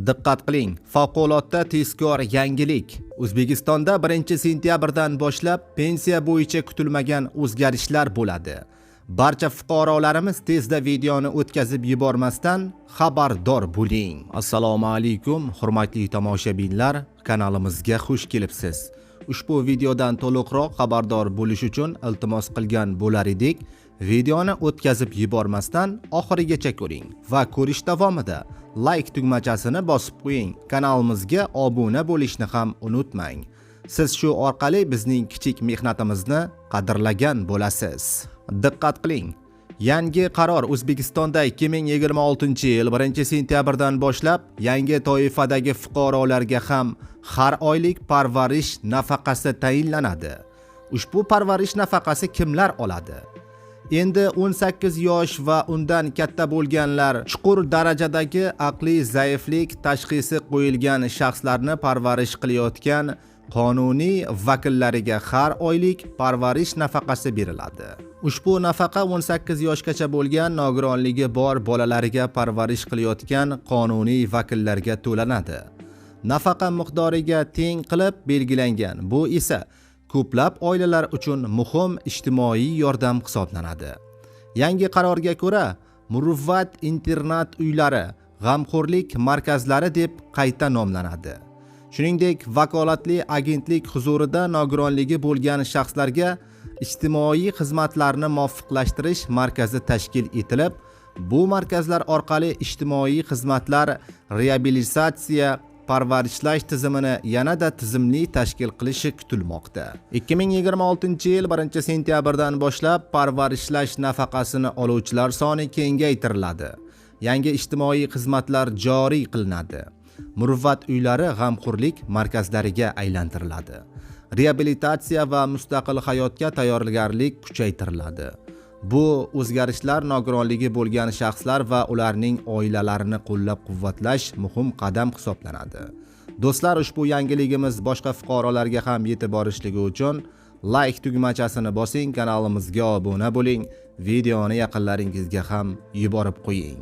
Diqqat qiling, favqulodda tezkor yangilik. O'zbekistonda 1-sentyabrdan boshlab pensiya bo'yicha kutilmagan o'zgarishlar bo'ladi. Barcha fuqarolarimiz tezda videoni o'tkazib yubormasdan xabardor bo'ling. Assalomu alaykum, hurmatli tomoshabinlar, kanalimizga xush kelibsiz. Ushbu videodan to'liqroq xabardor bo'lish uchun iltimos qilgan bo'lar edik. Videoni o'tkazib yubormasdan oxirigacha ko'ring va ko'rish davomida like tugmachasini bosib qo'ying. Kanalimizga obuna bo'lishni ham unutmang. Siz shu orqali bizning kichik mehnatimizni qadrlagan bo'lasiz. Diqqat qiling. Yangi qaror: O'zbekistonda 2026-yil 1-sentyabrdan boshlab yangi toifadagi fuqarolarga ham har oylik parvarish nafaqasi tayinlanadi. Ushbu parvarish nafaqasi kimlar oladi? Endi 18 yosh va undan katta bo'lganlar, chuqur darajadagi aqliy zaiflik tashxisi qo'yilgan shaxslarni parvarish qilayotgan qonuniy vakillariga har oylik parvarish nafaqasi beriladi. Ushbu nafaqa 18 yoshgacha bo'lgan nogironligi bor bolalariga parvarish qilayotgan qonuniy vakillarga to'lanadi. Nafaqa miqdoriga teng qilib belgilangan. Bu esa ko'plab oilalar uchun muhim ijtimoiy yordam hisoblanadi. Yangi qarorga ko'ra, Muruvvat internat uylari g'amxo'rlik markazlari deb qayta nomlanadi. Shuningdek, vakolatli agentlik huzurida nogironligi bo'lgan shaxslarga ijtimoiy xizmatlarni muvofiqlashtirish markazi tashkil etilib, bu markazlar orqali ijtimoiy xizmatlar, reabilitatsiya, parvarishlash tizimini yanada tizimli tashkil qilishi kutilmoqda. 2026-yil 1-sentyabrdan boshlab parvarishlash nafaqasini oluvchilar soni kengaytiriladi. Yangi ijtimoiy xizmatlar joriy qilinadi. Muruvvat uylari g'amxo'rlik markazlariga aylantiriladi. Reabilitatsiya va mustaqil hayotga tayyorgarlik kuchaytiriladi. Bu o'zgarishlar nogironligi bo'lgan shaxslar va ularning oilalarini qo'llab-quvvatlash muhim qadam hisoblanadi. Do'stlar, ushbu yangiligimiz boshqa fuqarolarga ham yetib borishligi uchun like tugmachasini bosing, kanalimizga obuna bo'ling, videoni yaqinlaringizga ham yuborib qo'ying.